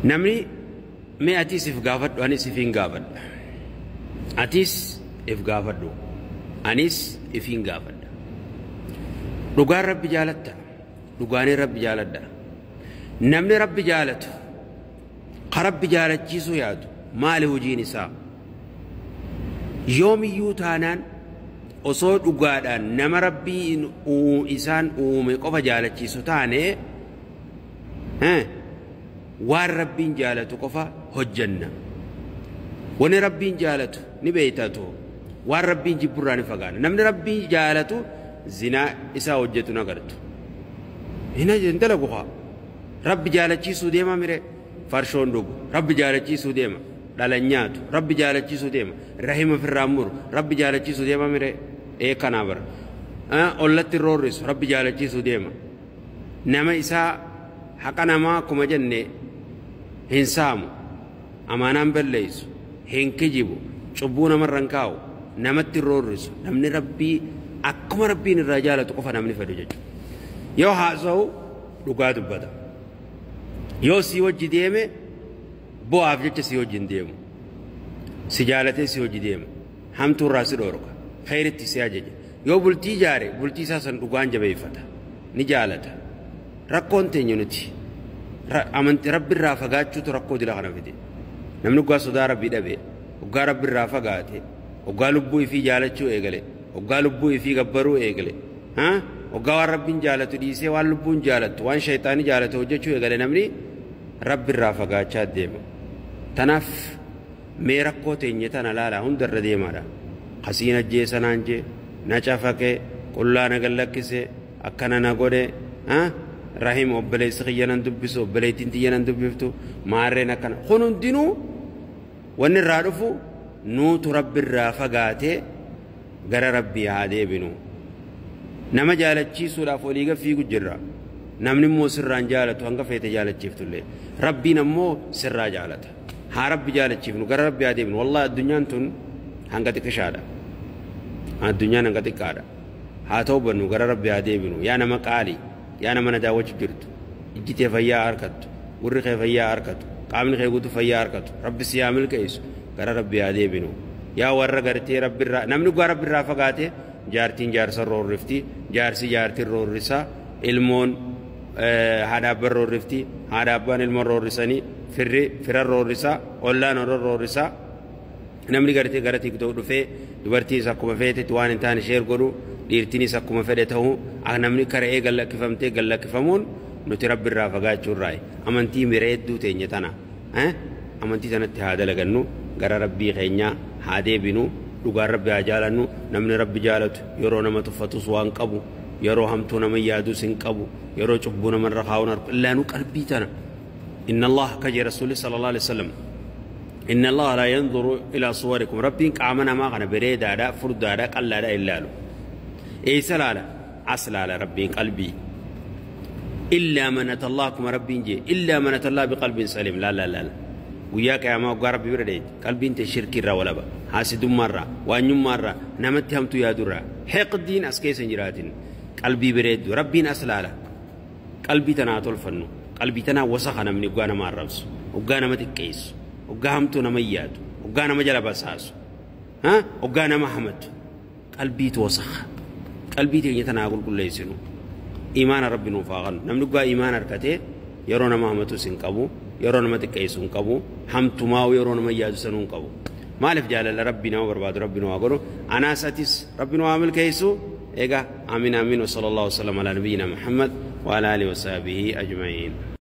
Namni mee atiis if gaafadhu, anis ifin gaafadha. Atis if gaafadhu, anis ifin gaafadha. Dhugaan Rabbi jaalatta, dhugaanii Rabbi jaaladha. Namni Rabbi jaalatu, ka Rabbi jaalachiisuu yaadu, maali hojiin isaa? Yoomiyyuu taanaan osoo dhugaadhaan nama Rabbiin isaan uume qofa jaalachiisu taane, waan Rabbiin jaalatu qofa hojjanna. Wani Rabbiin jaalatu ni beeytatu, waan Rabbiin jibburraa ni fagaana. Namni Rabbiin jaalatu zinaa isaa hojjetu nagartu. Hin dalagu haa. Rabbi jaalachiisuu deema mire, farshoon dhugu. Rabbi jaalachiisuu deema, dhalan nyaatu. Rabbi jaalachiisuu deema, rahima ofirraa muru. Rabbi jaalachiisuu deema mire, ee kanaa bara. Ollatti roorrisu, Rabbi jaalachiisuu deema. Nama isaa haqa namaa akkuma jenne hin saamu, amaanaan balleessu, hin kijibu, cubbuu namarra hin kaa'u, namatti roorrisu. Namni Rabbii akkuma Rabbiin irraa jaalatu qofa namni fedhu jechuudha. Yoo haasa'u dhugaa dubbata. Yoo si wajji deeme bu'aaf jecha si wajjin deemu. Si jaalatee si wajji deema. Hamtuu irraa si dhoorka. Khayritti si ajaja. Yoo bultii ijaare bultii isaa san dhugaan jabeeffata. Ni jaalata. Rakkoon teenya nuti amantii Rabbi irraa fagaachuutu rakkoo dila kana fide. Namni dhugaa sodaa Rabbii dhabe, dhugaa Rabbi irraa fagaate, dhugaa lubbuu ifii jaalachuu eegale, dhugaa lubbuu ifii gabbaruu eegale, dhugaa waan Rabbiin jaalatu dhiisee waan lubbuun jaalattu, waan shayxaanii jaalatu hojjechuu eegale, namni Rabbi irraa fagaachaa deema. Tanaaf mee rakkoo teenya tana laalaa hundarra deemaadha. Kasiin ajjeesa naan jee, na cafaqee, qullaa na gallakkise, akkana na godhe, rahim obboleessi kiyya nan dubbisu, obboleettiin tiyya nan dubbiftu, maarreen akkana. Kun hundinuu wanni irraa dhufu nuutu Rabbi irraa fagaatee gara Rabbii haa deebinu. Nama jaalachiisuudhaaf olii gad fiigu jirra. Namni immoo sirraan jaalatu hanga feete jaalachiiftullee. Rabbiin ammoo sirraa jaalata. Haa Rabbi jaalachiifnu, gara Rabbi haa deebinu. Wallahi addunyaan tun hanga xiqqishaadha. Addunyaan hanga xiqqaadha. Haa ta'u bannu, gara Rabbi haa deebinu. Yaa nama qaalii, yaa nama na daawwachu jirtu, ijji tee fayyaa harkattu, gurri kee fayyaa harkatu, qaamni kee guutuu fayyaa harkatu, Rabbi si haa milkeessu, gara Rabbi haa deebinu. Yaa warra gartee Rabbirraa, namni dhugaa Rabbirraa fagaate jaartiin jaarsa roorrifti, jaarsi jaartiin roorrisa, ilmoon haadha abbaan roorrifti, haadha abbaan ilmoon roorrisanii, firri fira roorrisa, ollaan orra roorrisa. Namni gartee gara TikTok dhufee dubartiinis akkuma feetetti waan hin taane share godhu, dhiirtiinis akkuma fedhe ta'u, namni kara'ee gallakkifamtee gallakkifamuun nuti Rabbi irraa fagaachuu irraayi. Amantii mireedduu teenya tana, amantii tanatti haa dalagannu, gara Rabbii keenyaa haa deebinu, dhugaan Rabbi haa jaalannu. Namni Rabbi jaalatu yeroo nama tuffatus waan qabu, yeroo hamtuu nama yaadus hin qabu, yeroo cubbuu namarra kaa'uun harku illaanuu qalbii tana. Inna Allah kaje Rasuulli sallallahu alaihi wasallam, inna Allah la yanzuru ila suwarikum. Rabbiin qaama namaa kana bareedaadha, furdaadha, qallaadha ilaalu. Eessa laala? As laala Rabbiin qalbii. Illaa man ata Allah, akkuma Rabbiin jee, illaa man ata Allah biqalbin salim. La la la la, guyyaa qiyaamaa waggaa Rabbi bira dheeyte qalbiin tee shirkii irraa walaba, haasidummaa irraa, waanyummaa irraa, namatti hamtuu yaadu irraa, heqdiin as keessa hin jiraatin, qalbii bareeddu Rabbiin as laala. Qalbii tanaa tolfannu. Qalbii tanaa wasaka. Namni waggaa nama arrabsu, waggaa nama xiqqeessu, waggaa hamtuu nama yaadu, waggaa nama jala basaasu, waggaa nama hamatu, qalbiitu wasaka. Qalbii teenya tanaa qulqulleessinu, imaana Rabbi nuuf haa kennu. Namni waggaa imaana harkatee yeroo nama hamatus hin qabu, yeroo nama xiqqeessu hin qabu, hamtumaa yeroo nama yaadu sanuu hin qabu. Maaliif? Jaalala Rabbi nama barbaadu Rabbi nu haa godhu. Anaas atis Rabbi nu haa milkeessu. Egaa amiin amiin. Wa sallallahu wasallam ala nabiyyina Muhammad wa ala alihi wa sahbihi ajma'iin.